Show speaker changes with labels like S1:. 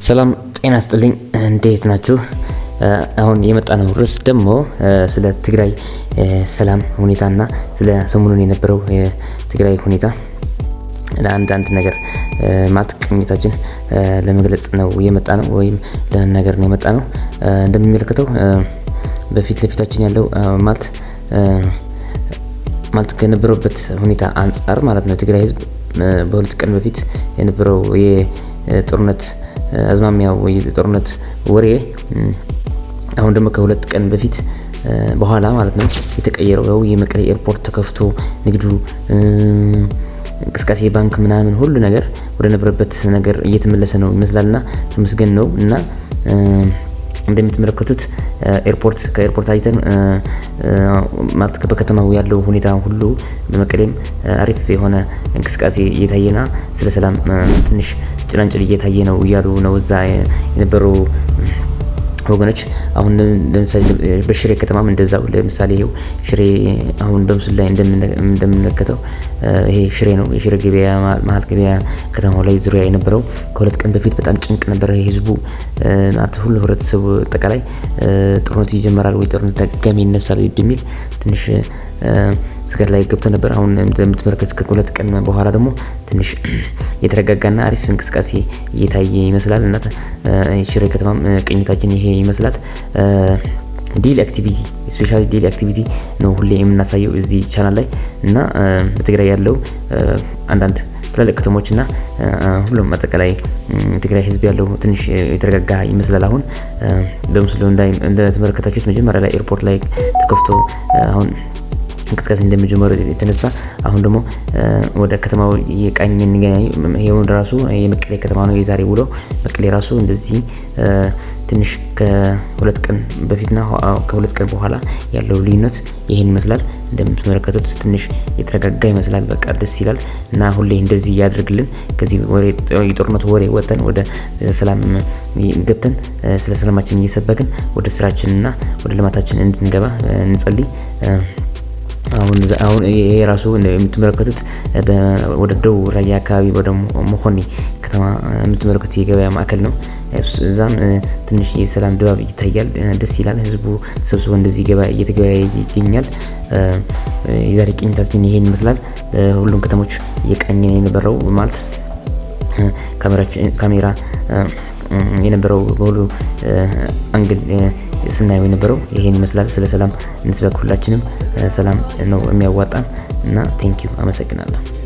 S1: ሰላም ጤና ስጥልኝ፣ እንዴት ናችሁ? አሁን የመጣነው ርዕስ ደግሞ ስለ ትግራይ ሰላም ሁኔታና ስለ ሰሞኑን የነበረው የትግራይ ሁኔታ ለአንዳንድ ነገር ማለት ቅኝታችን ለመግለጽ ነው የመጣ ነው፣ ወይም ለመናገር ነው የመጣ ነው። እንደሚመለከተው በፊት ለፊታችን ያለው ማለት ከነበረበት ሁኔታ አንጻር ማለት ነው፣ የትግራይ ሕዝብ በ2 ቀን በፊት የነበረው የጦርነት አዝማሚያው፣ የጦርነት ወሬ አሁን ደግሞ ከ2 ቀን በፊት በኋላ ማለት ነው የተቀየረው የመቀሌ ኤርፖርት ተከፍቶ ንግዱ እንቅስቃሴ፣ ባንክ ምናምን ሁሉ ነገር ወደ ነበረበት ነገር እየተመለሰ ነው ይመስላልና ተመስገን ነው። እና እንደምትመለከቱት ኤርፖርት ከኤርፖርት አይተን ማለት በከተማው ያለው ሁኔታ ሁሉ በመቀሌም አሪፍ የሆነ እንቅስቃሴ እየታየና ስለ ሰላም ትንሽ ጭላንጭል እየታየ ነው እያሉ ነው እዛ የነበሩ ወገኖች። አሁን ለምሳሌ በሽሬ ከተማም እንደዛው። ለምሳሌ ይሄው ሽሬ አሁን በምስሉ ላይ እንደምንመለከተው ይሄ ሽሬ ነው። የሽሬ ገበያ መሀል ገበያ ከተማው ላይ ዙሪያ የነበረው ከ2 ቀን በፊት በጣም ጭንቅ ነበረ። ህዝቡ ማለት ሁሉ ህብረተሰቡ አጠቃላይ ጦርነቱ ይጀመራል ወይ ጦርነት ድጋሚ ይነሳል በሚል ትንሽ ስጋት ላይ ገብቶ ነበር። አሁን እንደምትመለከቱት ከ2 ቀን በኋላ ደግሞ ትንሽ የተረጋጋና አሪፍ እንቅስቃሴ እየታየ ይመስላል፣ እና ሽሬ ከተማም ቅኝታችን ይሄ ይመስላል። Daily activity, especially daily activity ነው ሁሌ የምናሳየው እዚህ ቻናል ላይ። እና በትግራይ ያለው አንዳንድ ትላልቅ ከተሞች እና ሁሉም አጠቃላይ ትግራይ ህዝብ ያለው ትንሽ የተረጋጋ ይመስላል። አሁን በምስሉ እንደተመለከታችሁት መጀመሪያ ላይ ኤርፖርት ላይ ተከፍቶ አሁን እንቅስቃሴ እንደሚጀመሩ የተነሳ አሁን ደግሞ ወደ ከተማው እየቃኘን፣ ይሄውን ራሱ የመቀሌ ከተማ ነው የዛሬ ውሎ። መቀሌ ራሱ እንደዚህ ትንሽ ከ2 ቀን በፊትና ከ2 ቀን በኋላ ያለው ልዩነት ይሄን ይመስላል። እንደምትመለከቱት ትንሽ የተረጋጋ ይመስላል። በቃ ደስ ይላል እና ሁሌ እንደዚህ እያደርግልን ከዚህ ወሬ የጦርነቱ ወሬ ወጥተን ወደ ሰላም ገብተን ስለ ሰላማችን እየሰበክን ወደ ስራችንና ወደ ልማታችን እንድንገባ እንጸልይ። አሁን ይሄ ራሱ የምትመለከቱት ወደ ደቡብ ራያ አካባቢ ወደ መኾኒ ከተማ የምትመለከቱት የገበያ ማዕከል ነው። እዛም ትንሽ የሰላም ድባብ ይታያል። ደስ ይላል። ህዝቡ ተሰብስቦ እንደዚህ እየተገበያየ ይገኛል። የዛሬ ቅኝታችን ይሄን ይመስላል። ሁሉም ከተሞች እየቃኘን የነበረው ማለት ካሜራ የነበረው በሁሉ angle ስናየው የነበረው ይሄን ይመስላል። ስለ ሰላም እንስበክ ሁላችንም። ሰላም ነው የሚያዋጣን እና thank you፣ አመሰግናለሁ።